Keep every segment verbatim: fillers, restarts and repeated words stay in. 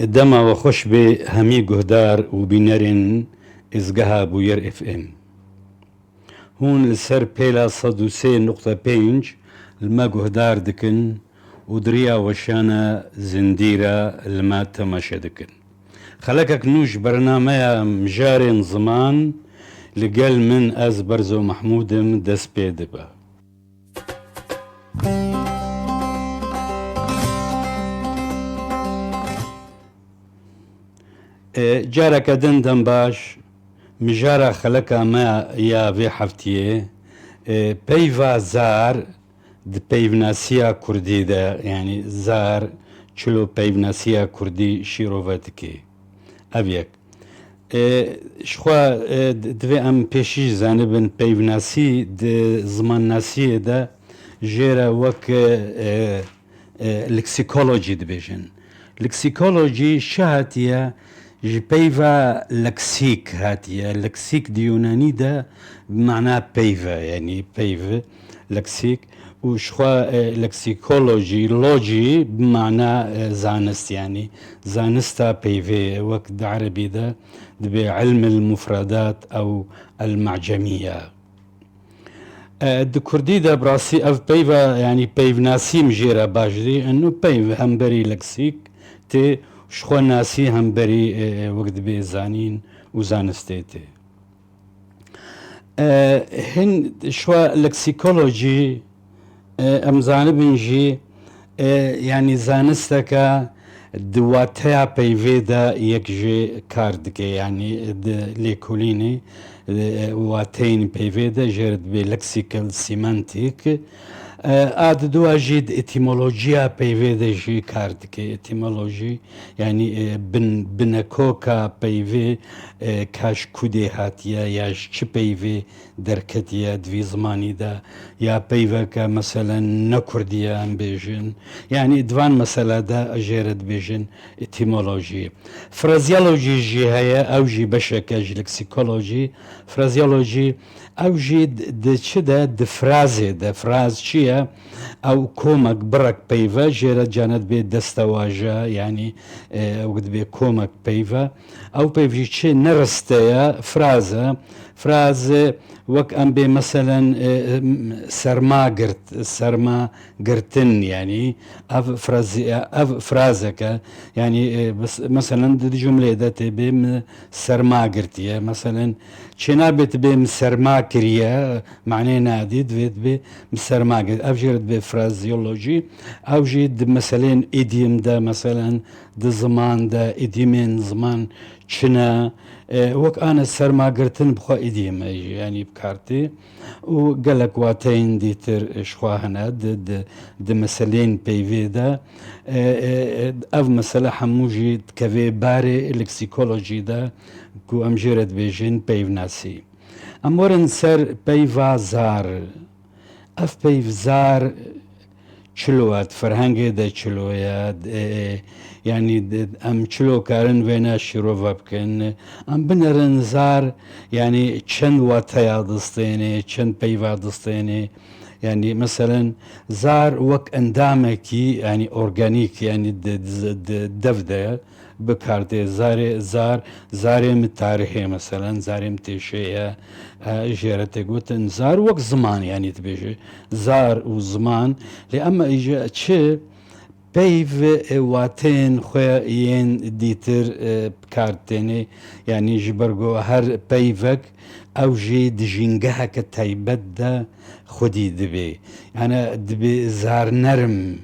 Dema we xweş bê hemî guhdar û bînerên Êzgeha Bûyer F M. Hûn li ser pêla sed û sê nuqte pênc li me guhdar dikin û di riya weşana zindî re li me temaşe dikin. Xelekek nû ji bernameya Mijarên Ziman li gel min, ez Berzo Mehmûd im, dest pê dibe. E, careke din dem baş, mijara xeleka me ya vê heftiyê, e, peyva zar di peyvnasiya kurdî de, yanî zar çilo peyvnasiya kurdî şîrove dike. Ev yek. E, ji xwe, e, di-, divê em pêşî zanibin, peyvnasî di zimannasiyê de jê re wek, e, e, leksikolojî dibêjin. Leksikolojî çi hatiye? Ji peyva leksîk hatiye. Leksîk di Yunanî de bi mana peyve, yanî peyv, leksîk. Û ji xwe, e, leksikolojî, lojî bi mana, e, zanist, yanî zanista peyvê, wek di erebî de dibê ilmil mufredat ew el mecemiye. E, di kurdî de bi rastî ev peyva, yanî peyvnasî min jê re baş dî, eno peyv hemberî leksîk tê, ji xwe nasî hemberî, e, e, wek dibê zanîn û zanistê tê. E, hin ji xwe leksikolojî, e, em zanibin jî, e, yanî zanisteke di wateya peyvê de yek jê kar dike, yanî di lêkolînê, e, wateyên peyvê de jê re dibê lexical semantic. E, a diduwa jî di etîmolojiya peyvê de jî kar dike. Etîmolojî, yanî, e, bin-, binekoka peyvê, e, ka ji ku dê hatiye ya ji çi peyvê derketiye di vî zimanî de, ya peyveke meselen ne kurdî ye em bêjin. Yanî di van mesele de jê re dibêjin etîmolojî. Frazeolojî jî heye, ew jî beşeke ji leksikolojî. Frazeolojî ew jî di, di çi de, di frazê de. Fraz çi ye? Ew komek, birek peyve, jê re cane dibê destewaje, yanî, e, ew dibê komek peyve. Ew peyv jî çi? Ne riste ye, fraz e. Fraz, e, wek em bê meselen, e, e, serma girt, serma girtin, yanî ev fraz, ev frazeke, yanî, e, bes-, meselen di cumleyê de tê bê min serma girtiye. Meselen çênabe tu bê min serma kiriye, manê nadî, divê dibê min serma girt. Ev jê re dibê frazeolojî. Ew jî di meselên îdîm de, meselen di ziman de, îdîmên ziman çi ne, e, wek ane sermagirtin bi xwe îdîm e jî, yanî bi kar tê. Û gelek wateyên dîtir ji xwe hene di, di, di meseleyên peyvê de. E, e, e, ev mesele hemû jî dikeve barê leksikolojî de ku em jê re dibêjin peyvnasî. Em werin ser peyva zar. Ev peyv zar çilo ye, di ferhengê de çilo ye, e, e, yanî di, em çilo karin vêne şîrove bikin. Em binerin zar, yanî çend wateya distêne, çend peyva distêne. Yanî meselen zar wek endamekî, yanî organîk, yanî di, di, di dev de bi kar tê. Zarê, zar, zarê min tarihê, meselen, zarê min têşê ye, e, jê re tê gotin zar wek ziman, yanî dibêje zar û ziman. Lê em ji çi peyv, e, wateyên xwe yên dîtir, e, bi kar têne. Yanî ji ber ku her peyvek ew jî di jîngeheke taybet de xwedî dibê. Yanî dibê zar nerm,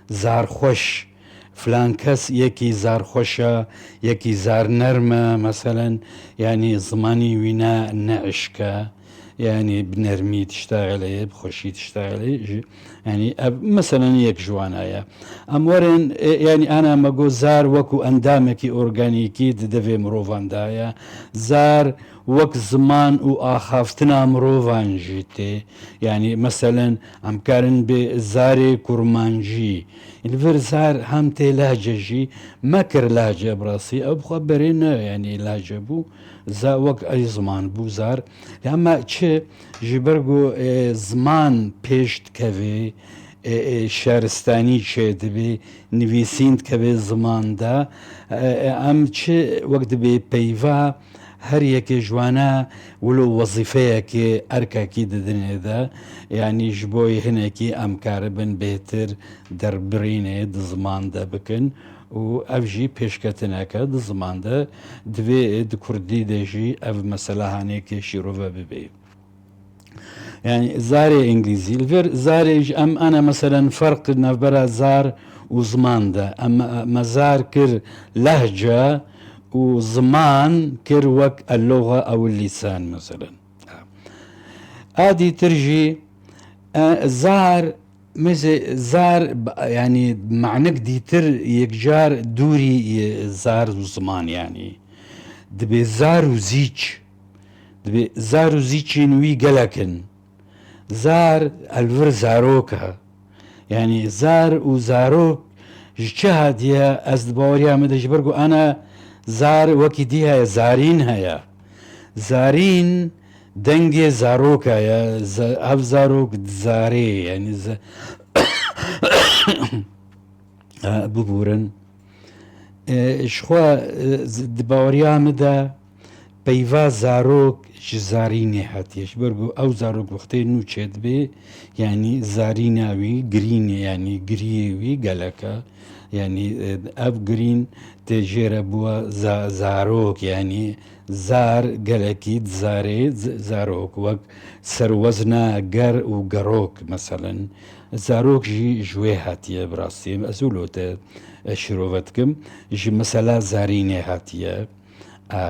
zar xweş, filan kes yekî zar xweş e, yekî zar nerm e, meselen, yanî zimanî wî ne, ne eşk e, yanî bi nermî tişta xeleyê, bi xweşî tişta xeleyê, ji, yanî ev, meselen, yek ji wana ye. Em werin, e, yanî ana me got zar wekû endamekî organîkî di devê mirovan de ye. Zar wek ziman û axaftina mirovan jî tê. Yanî, meselen, em karin bê zarê kurmancî. Li vir zar hem tê lehce jî, me kir lehce bi rastî, ew bi xwe berê ne, yanî lehce bû. Za-, wek ey ziman bû zar. Lê ema çi, ji ber ku, e, ziman pêş dikeve, e, e, şaristanî çêdibe, nivîsîn dikeve ziman de. E, e, em çi wek dibe peyva her yekê ji wana wilo wezîfeyekê, erkekî didinê de, yanî ji bo hinekî em karibin bêhtir derbirînê di ziman de bikin û ev jî pêşketineke di ziman de divê di kurdî de jî ev mesela hanekê şîrove bibe. Yani zarê îngilîzî. Li vir zarê ji em ana meselen ferq navbera zar û ziman de. Em, me zar kir lehce û ziman kir wek el-lugha ew el-lîsan meselen. A dîtir jî, e, zar, mêze zar, b-, yani manik dîtir yekcar dûrî, e, zar û ziman yani. Dibê zar û zîç. Dibê zar û zîçên wî gelek in. Zar, elvir zarok e. Yani zar û zarok ji çi hatiye? Ez di baweriya min de ji ber ku ana zar wekî dî heye, zarîn heye. Zarîn dengê zaroka ye. Za-, ev zarok dizarê, yani za-, Ha, bibûrin. E, ji xwe, e, z-, di baweriya min de peyva zarok ji zarînê hatiye. Ji ber ku ew zarok wextê nû çêdibe, yanî zarîna wî girîn e, yanî giriyê wî gelek e. Yanî, e, ev girîn tê jê re bûa za-, zarok, yanî zar gelekî dizarê z-, zarok, wek serwezna ger û gerok, meselen. Zarok jî ji wê hatiye, bi rastî. Ez wilo te, e, şîrove dikim. Ji mesela zarînê hatiye. E,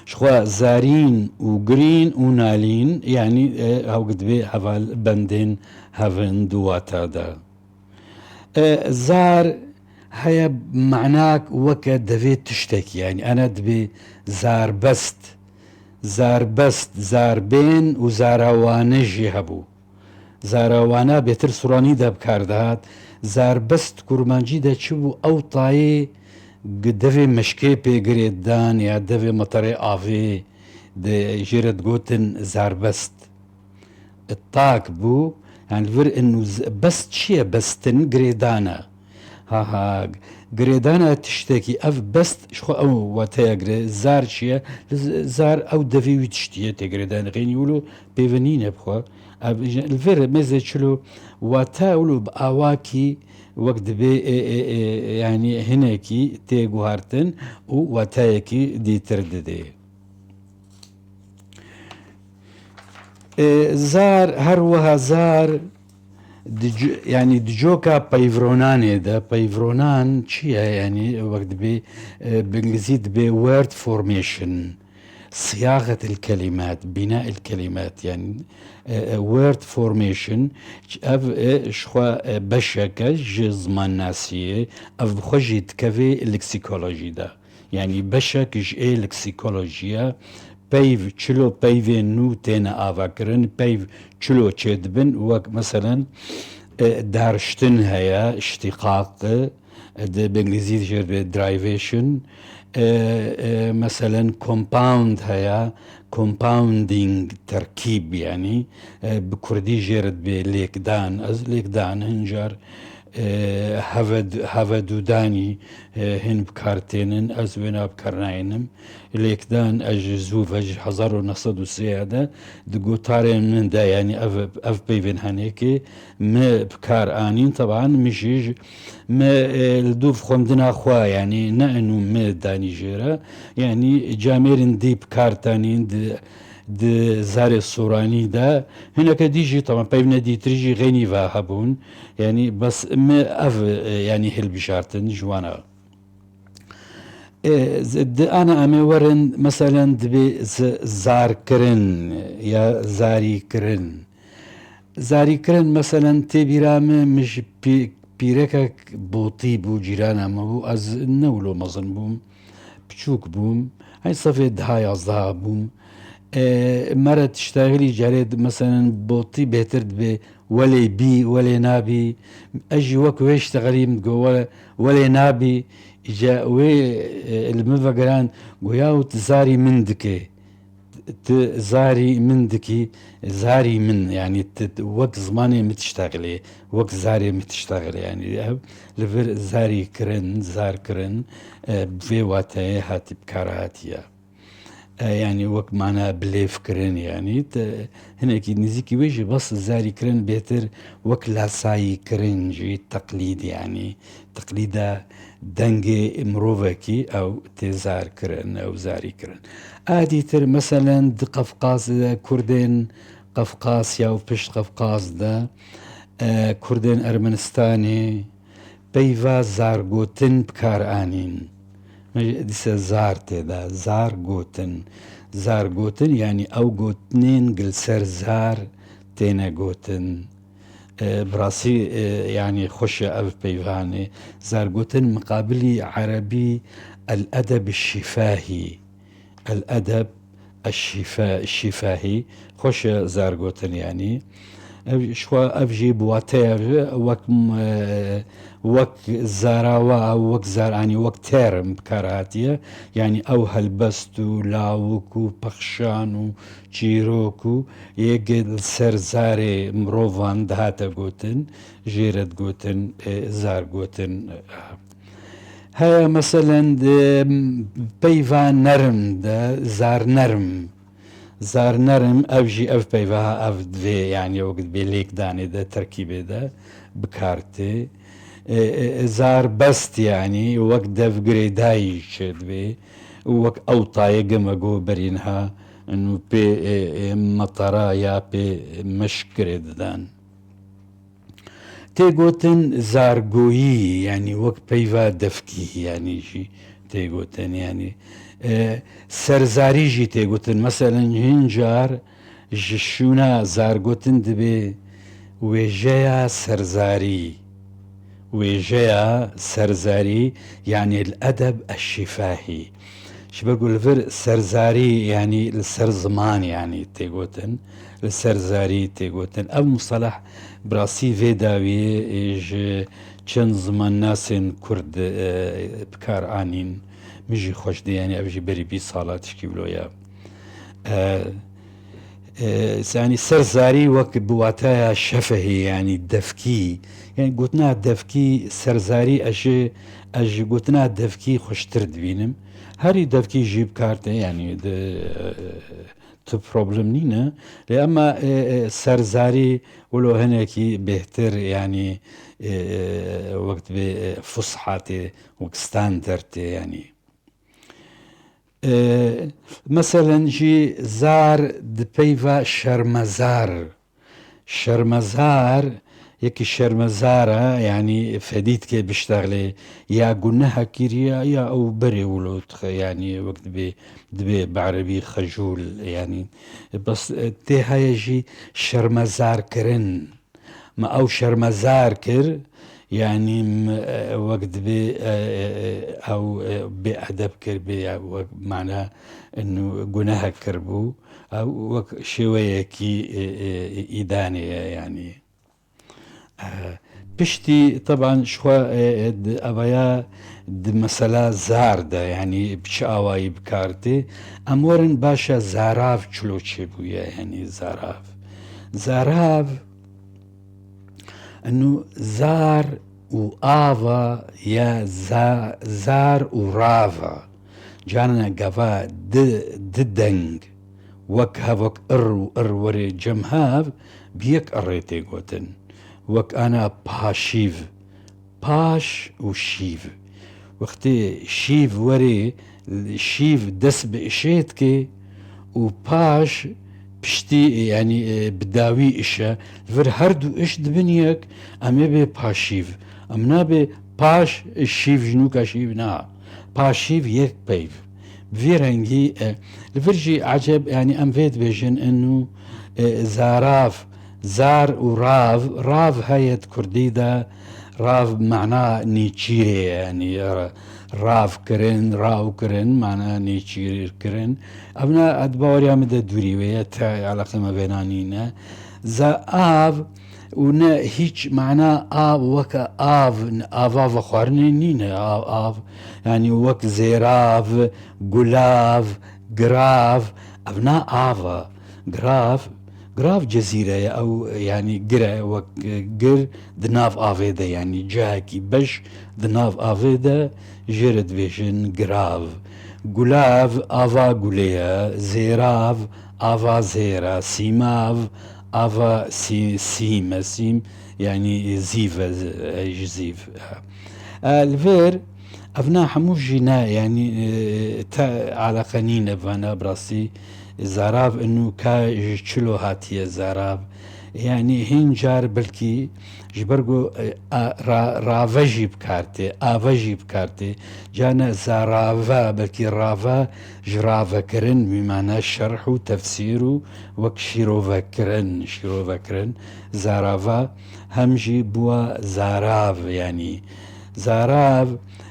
ji xwe zarîn û girîn û nalîn, yanî, e, hew dibê heval bendên hevin di wata de. E, zar heye manak weke devê tiştekî, yanî ana dibê zarbest. Zarbest, zarbên û zarawane jî hebû. Zarawana bêtir Sûranî de bi kar dihat. Zarbest kurmancî de çi bû? Ew tayê gi-, devê mişkê pê girê didan ya devê meterê avê de jê re digotin zarbest. Tak bû, yani li vir in û z-, best çi ye? Bestin girêdan e. Ha, ha, girêdana tiştekî, ev best ji xwe ew wateya girê, zar çi ye? Z-, zar ew devê wî tiştî ye tê girêdan. Xênî wilo pêve nîne bi xwe. Ev ji, li vir mêze çilo wate wilo bi awakî wek dibê, e, e, e, yani hinekî tê guhartin û wateyekî dîtir didê. E, zar, her wiha zar, di c-, yani di coka peyvronanê de, peyvronan çi ye? Yani wek dibê, e, bi îngilîzî dibê word formation, siyaxet el kelimat, bina el kelimat, yani, e, e, word formation, ev, e, ji xwe, e, beşeke ji zimannasiyê, ev bi xwe jî dikeve leksikolojî de. Yani beşek ji ê leksîkolojî ye. Peyv, çilo peyvên nû têne avakirin, peyv çilo çêdibin, wek meselen, e, darştin heye, iştîqaq, e, di bi îngilîzî jê re derivation, e, e, meselen compound heye, compounding terkîb yani, e, bi kurdî jê re dibê lêkdan, ez lêkdan hin car e, heved-, hevedûdanî, e, hin bi kar tênin, ez wêna bi kar nayênim. Lêkdan, ez ji zû ve ji hezar û neh sed û sê de di gotarên min de, yanî ev, ev peyvên henêkê me bi kar anîn. Teban min jî ji, me, e, li dûv xwendina xwe, yanî ne enû me danî jê re, yanî camêrin dî bi kar tanîn di di zarê Sûranî de, hineke dî jî, teban peyvne dîtir jî xeynî ve hebûn. Yanî bes me ev, e, yanî hilbijartin ji wan e. E, z-, di ana em ê werin, meselen dibê z-, zarkirin ya zarîkirin. Zarîkirin, meselen, tê bîra min, min ji pî-, pîrekek botî bû, cîrana me bû, ez ne wilo mezin bûm. Piçûk bûm, hey sefê deha yazdeha bûm. E, me re tiştexilî carê di-, meselen botî bêtir dibê, welê bî, welê nabî. Ez jî wek wê ştexilîm digo, we-, welê nabî. Îca wê, e, li min vegeran, go, yaw tu zarî min dikê. Tu zarî min dikî, zarî min, yanî tu, tu wek zimanê min tiştexilê, wek zarê min tiştexilê, yanî ev li vir zarî kirin, zar kirin, e, bi vê wateyê hatî bi kar hatiye. E, yanî wek mana bi lêv kirin, yanî te, hinekî nêzîkî wê jî bes zarî kirin bêtir wek lasayî kirin jî teqlîd, yanî teqlîda dengê mirovekî ew tê zar kirin, ew zarî kirin. A dîtir meselen di Qefqaz de, Kurdên Qefqasya û pişt Qefqaz de, e, Kurdên Ermenistanê peyva zargotin bi kar anîn. Me dîse zar tê de, zar gotin. Zar gotin, yanî ew gotinên gil ser zar têne gotin. E, bi rastî, e, yanî xweş e ev peyvanê. Zargotin miqabilî erebî el-edeb şîfahî. El-edeb eş-şîfa-, şîfahî. Xweş e zargotin yanî. Ev, ji xwe ev jî bi wateya wek, e, wek zarawa, wek zar, anî wek term bi kar hatiye. Yanî ew helbest û lawik û pexşan û çîrok û yek li ser zarê mirovan dihate gotin, jê re digotin, e, zargotin. Heye meselen di peyva nerm de, zar nerm. Zar nerm, ev jî ev peyva, ev divê, yanî wek divê lêkdanê de, terkîbê de bi kar tê. E, e, zar best, yanî wek dev girêdayî çêdibê û wek ewtayê gemego berî niha nû pê, e, e, metera ya pê meşk girê didan. Tê gotin zargoyî, yanî wek peyva devkî, yanî jî tê gotin, yanî, e, serzarî jî tê gotin. Meselen, hin car ji şûna zargotin dibê wêjeya serzarî. Wêjeya serzarî, yanî el-edeb eş-şîfahî. Ji ber ku li vir serzarî, yanî li ser ziman, yanî tê gotin, li ser zarî tê gotin. Ev mustaleh bi rastî vê dawiyê, e, ji çend zimannasên kurd, e, bi kar anîn. Min jî xweş dî, yanî ev jî berî bîst sala tişkî wilo ye. E, e, yanî serzarî wek bi wataya şefehî, yanî devkî. Yanî gotina devkî, serzarî, ez ji, ez ji gotina devkî xweştir dibînim. Herî devkî jî bi kar tê, yanî di, e, tu problem nîne. Lê ema, e, e, serzarî wilo hinekî bêhtir, yanî, e, e, wek dibê, e, fusha tê, wek standard tê, yanî. E, meselen jî zar di peyva şermezar. Şermezar, yekî şermezar e, yanî fedî dike biştexlê, ya guneha kiriye, ya ew berê wilo dixe, yanî wek dibê, dibê bi erebî xecûl, yanî bes, e, tê heye jî şermezar kirin. Me ew şermezar kir, yanî me, e, wek dibê, e, e, e, ew, e, bêedeb kir, bê, wek mana, e, nû gunehek kiribû. Ew wek şêweyekî, e, e, îdanê ye, yanî. E, piştî, teban, ji xwe, e, e, di, evaya di mesela zar de, yanî bi çi awayî bi kar tê? Em werin, baş e, zarav çilo çêbûye, yanî zarav. Zarav, eno zar û ava ya za-, zar û rava. Carna gava di, di deng wek hev, wek ir û ir were cem hev, bi yek irê tê gotin. Wek ana paşîv, paş û şîv. Wextê şîv were, şîv dest bi işê dike û paş piştî, yanî, e, bi dawî iş e. Li vir her du iş dibin yek, em ê bê paşîv. Em nabê paş şîv, ji nûka şîv, na. Paşîv yek peyv. Bi vî rengî, e, li vir jî eceb, yanî em vê dibêjin, inu, e, zarav, zar û rav, rav heye di kurdî de, rav mana nêçîrê ye, yanî, e, rav kirin, raw kirin, mana nêçîr kirin. Evna di baweriya min de dûrî wê ye, te eleqê me vêna nîne. Za-, av, û ne hîç mana av weke av, ava vexwarinê nîne. Av, av, yanî wek zêrav, gulav, girav, Ev na ava, grav, grav cezîre ye, ew, yanî gir e, wek gir di nav avê de, yanî cihekî beş di nav avê de, jê re dibêjin grav. Gulav, ava gulê ye, zêrav, ava zêr e, sîmav, ava sî-, sîm e, sîm, yanî zîv e, z-, e, ji zîv. E, li vir, ev na hemû jî ne, yanî, e, te eleqe nîne bi vana, bi rastî zarav inu ka ji çilo hatiye zarav. Yanî hîn car belkî ji ber ku, e, a, ra-, rave jî bi kar tê, ave jî bi kar tê. Ca ne zarave, belkî rave ji ravekirin, bi mana şerh û tefsîr û wek şîrovekirin, şîrovekirin. Zarave hem jî bûa zarav, yanî zarav,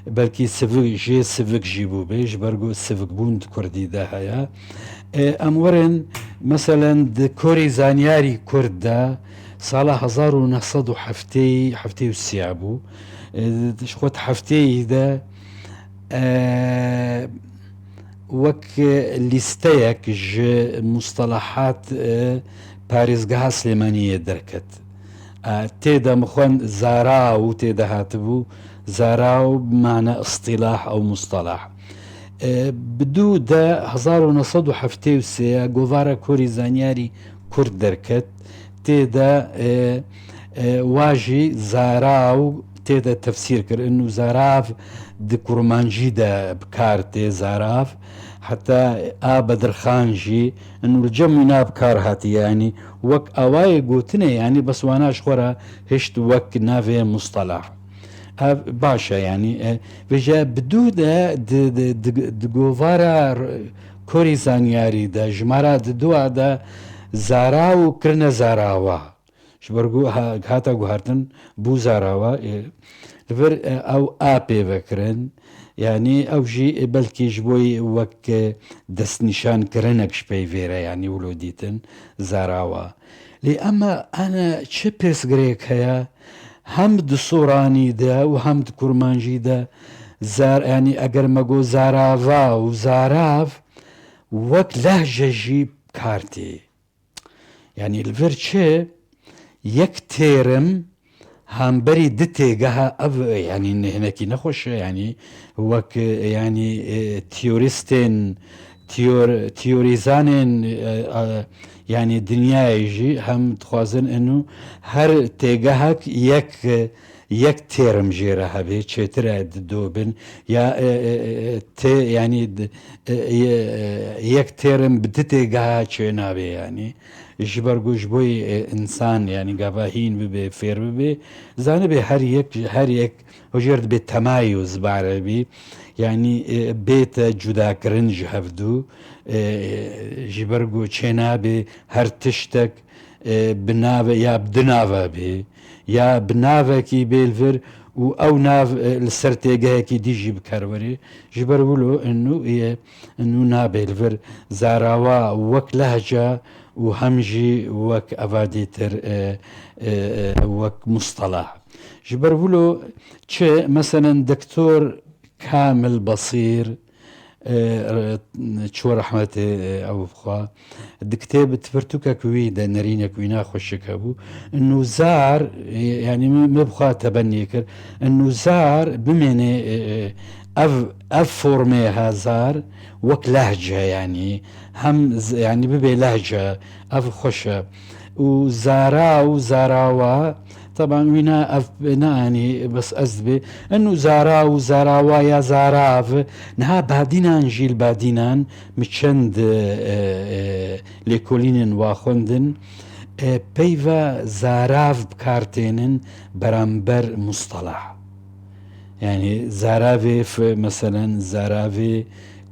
belkî sivik, jê sivik jî bûbe, ji ber ku sivikbûn di kurdî de heye. E, em werin, meselen, di korî zanyarî kurd de sala hezar û neh sed û heftê, heftê û sê bû. E, ji xwe di hefteyî de, e, wek lîsteyek ji mustalahat, e, parêzgeha Silêmaniyê derket. E, tê de min xwend zara û tê de hatibû zara û bi mane îstîlah ew mustalah. E, bi dû de hezar û neh sed û heftê û sê govara Korî Zanyarî Kurd derket. Tê de, e, e, wa jî zara û tê de tefsîr kir. Inu zarav di kurmancî de bi kar tê, zarav. Heta a Bedirxan jî inu li cem wîna bi kar hatiye, yanî wek awayê gotinê, yanî bes wana ji xwe re hişt wek navê mustalah. Ev baş e, yanî, e, vêje bi dû de di, di, di, di govara r-, Korî Zanyarî de, jimara di dua de zara û kirine zarawa. Ji ber ku ha-, hata guhertin bû zarawa, e, li vir, e, ew a pê vekirin. Yanî ew jî, e, belkî ji bo wek, e, destnîşankirinek ji pey vê re, yanî wilo dîtin zarawa. Lê ema ene çi pirsgirêk heye? Hem di Soranî de û hem di Kurmancî de zar-, yanî eger me got zarava û zarav wek lehce jî kar tê. Yanî li vir çi? Yek têrim hemberî di têgeha ev, yanî ne-, hinekî nexweş e, yanî wek, yanî, e, teorîstên, teor-, teorîzanên, e, e, yanî dinyayê jî hem dixwazin inu her têgehek yek, e, yek têrim jê re hebe, çêtir e di do bin, ya, e, e, e, tê, yanî di, e, e, e, yek têrim bi di têgeha çênabe, yanî ji ber ku ji bo, e, însan, yanî gava hîn bibe, fêr bibe, zanibe her yek, her yek hojêr dibe temayuz bi erebî, yanî, e, bête cudakirin ji hevdû, e, ji ber ku çênabe her tiştek, e, bi nave ya bi di nave bê, ya bi navekî bê li vir û ew nav, e, li ser têgehekî dî jî bi kar werê. Ji ber wilo inu, e, inu nabê li vir zarawa wek lehce û hem jî wek evadîtir, e, e, e, wek mustalah. Ji ber wilo çi, meselen, Doktor Kamil Basîr, e, re-, çû rehmetê, e, ew bixwe. Di kitêb, di pirtûkek wî de, nerînek wî na xweşik hebû. Inu zar, e, yanî min, min bixwe tebennî kir. Inu zar bimêne, e, e, ev, ev formê he zar wek lehce, yanî hem z-, yanî bibe lehce, ev xweş e. Û zara û zarawa, Teban wîna ev ne, yanî bes ez dibê. Inu zara û zarawa ya zarav, niha badînan jî li badînan mi çend, e, e, lêkolînên wa xwendin, e, peyva zarav bi kar tênin beramber mustalah. Yanî zaravê f-, meselen zaravê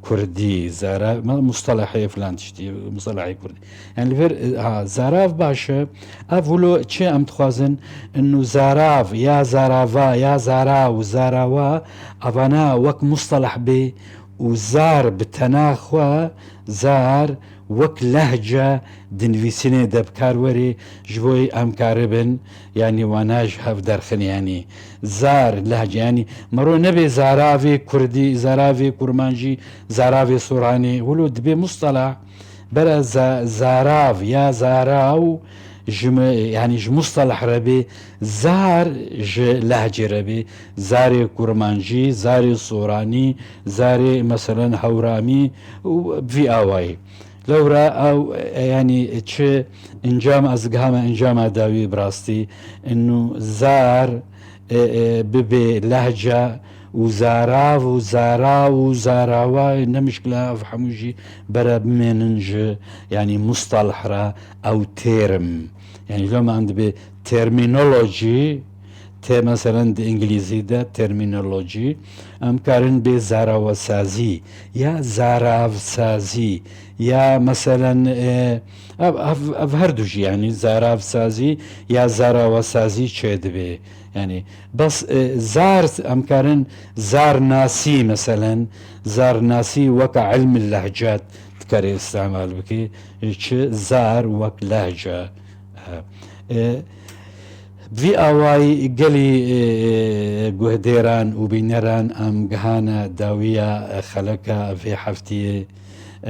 kurdî, zara-, ma-, mustalahê filan tiştî, mustalahê kurdî. Yanî li vir, ha, zarav baş e. Ev wilo çi em dixwazin? Inu zarav, ya zarava, ya zara û zarawa, evana wek mustalah bê û zar bi tena xwe, zar wek lehce di nivîsînê de bi kar werê, ji bo em karibin, yanî wana ji hev derxin, yanî zar, lehce, yanî mero nebê zaravê kurdî, zaravê kurmancî, zaravê soranê, wilo dibê mustalah, Bera za-, zarav ya zaraw ji me, yanî ji mustaleh re bê, zar ji lehcê re bê, zarê kurmancî, zarê soranî, zarê meselen hewramî û vî awayî. Lewra ew, e, yanî çi encam ez gihame encama dawî bi rastî, inu zar, e, e, bibe lehce û zarav û zaraw û zarawa, ne mişkila ev hemû jî bere bimênin ji, yanî mustaleh re ew term. Yanî loma em dibê terminolojî, te meselen di îngilîzî de terminolojî, em karin bê zarawasazî ya zaravsazî ya meselen, e, ev, ev, ev her du jî, yanî zaravsazî ya zarawasazî çêdibê. Yanî bes, e, zar, em karin zarnasî, meselen, zarnasî weka ilm lehcat dikarê îstemal bike, çi zar wek lehce. E, e, vî awayî gelî, e, e, guhdêran û bîneran em gihane dawiya, e, xeleka vê heftiyê,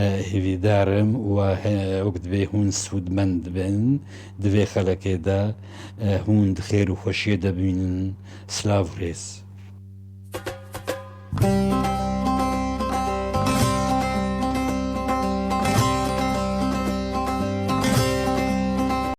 e, hêvîdar im û he-, wek divê hûn sûdmend bin di vê xelekê de, e, hûn di xêr û xweşiyê de bînin. Silav û rêz.